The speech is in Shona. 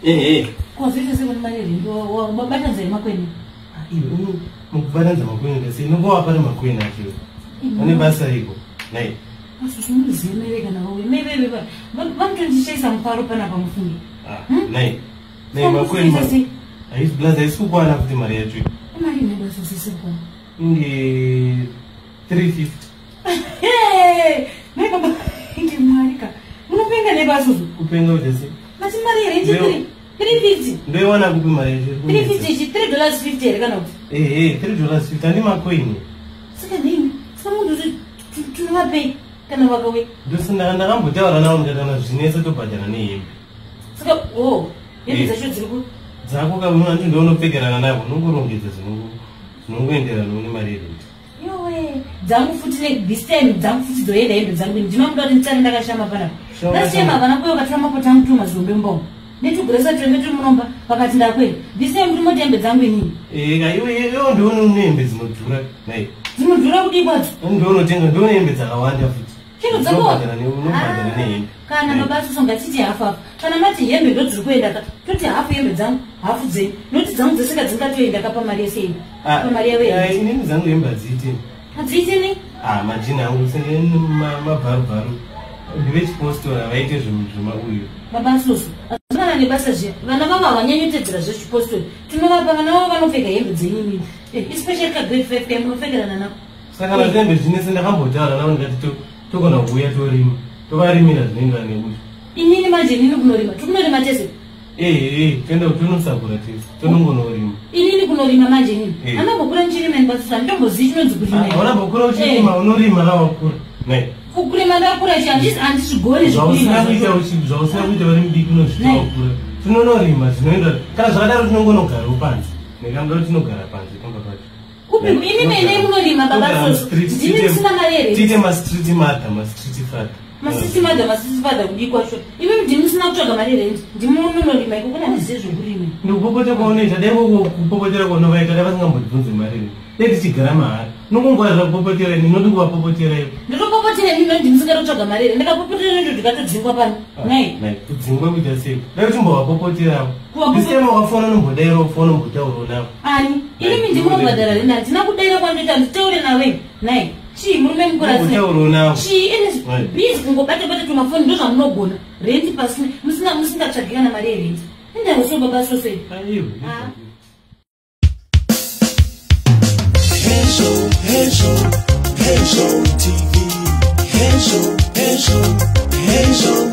Ehe. Kwazoita sekuni mari rindi wabatanidza here makweni? Iwe mukubatanidza makweni ndese inongova pane makweni acho. Ane basa riko. Nai. Asusu munoziva maive kana vauya. Maive vanotondishaisa mufaro panapa mufunge. Nai. Nai makweni. Haisi blaza haisi kukwana kuti mari yacho. Mari ine basa sisi kukwana. Inge 350. Hey! Mai baba inge mwari ka. Munopenga nebasusu. Kupenga kuti sei? Mati mari here ichi 350. Ndoiwana kupi mari yacho? 350 ichi $3.50 here kana kuti? Ehe, $3.50 ane makoini. Saka nini? Saka munhu tinovapei kana vakauya? Ndosina ndakambotaura navo ndikati kana zvinetsa tobhadhara nehembe. Saka oh, hembe dzacho dziri ku dzako ka unoti ndounopfekerana navo unongorongedza zvinongoenderana nemari yerenti. Yowe, dzangu futi ne this time dzangu futi dzoenda hembe dzangu ndinomuda kuti nditsare ndakashama panapa. Last time havana kuuya vakatora mapoto angu tuma zihombe mumba netuguresa twenge turi munomba vakati ndakwenda. This time ndimoti hembe dzangu inini. Eh, iwe iwe ndione une hembe dzinodhura nai. Dzinodhura kudii kwadzo? Ndounotenga ndione hembe dzakawanda futi. Chero dzako unobhadhara nehembe. Kana baba asuso ngatiti hafu hafu. Kana mati hembe ndodziri kuenda ka toti hafu hembe dzangu hafu dzenyu. Noti dzangu dzese ka dzingatoenda ka pamari yese iyi. Pamari yavo iyi. Inini dzangu hembe hadziiti. Hadziiti nei? Ah, majini angu senge mabvarubvaru. Ndevechipostori havaite zvemauyu. Baba asuso kana nebasa zviya vana vavo havanyanyotedzera zvechipostori. Tinovapa vana vavo vanopfeka hembe dzenyu imimi. Especially ka grade 5 kai munopfekerana nako. Saka kana hembe dzinese ndakambotaura navo ndikati togona kuuya torima. Tovarimira zvinoenderana nekuti. Inini manje inini kunorima. Tikunorima tese. Eh, toenda tonosakura tese. Tonongonorima. Inini kunorima manje inini. Anambokura ndichirima ini basa handitombozivi chinonzi kurima. Haunambokura uchirima unorima kana wakura. Nai. Kukurima ndakura chi handizvigoni zvekurima. Zvausina kuita uri mudiki unozviita wakura. Tinonorima zvinoenderana. Kana zvakadaro tinongonogarawo panze. Nekamda kuti tinogara panze pamba pacho. Kupi imi mene munorima baba soso. Ndimi musina mari here? Tiite mastreet mother, mastreet father. Mastreet mother, mastreet father kudii kwacho? Imi ndimi musina kutsvaga mari here? Ndimi munorima iko kuna handizivi zvekurima. Ndikupopota kwaunoita dai kupopotera kwaunovaita dai vasingambotibvunze mari here? Dai tichigara mahara. Unongongwarira kupopotera ini ndinoti kuvapopotera ivo. Ndinopopotera imi ndimi musingada kutsvaga mari here? Ndikapopotera ino ndikatodzingwa pano. Nai. Nai kudzingwa kuita sei? Dai uchimbovapopoterawo. This time wakafona unombodaira ufona umbotaurawo navo. Ani? Imi ndimi munobhadhara rent handina kudaira kwandoita handitaure nawe. Nai. Chii murume mukuru asi. Umbotaurawo navo. Chii ene busy kungobata bata tumafoni ndozvamunogona. Rent pasina musina musingatsvagi kana mari yerent. Endawo so baba so sei. Aiwa. Hezho, Hezho, Hezho TV. Hezho, Hezho, Hezho.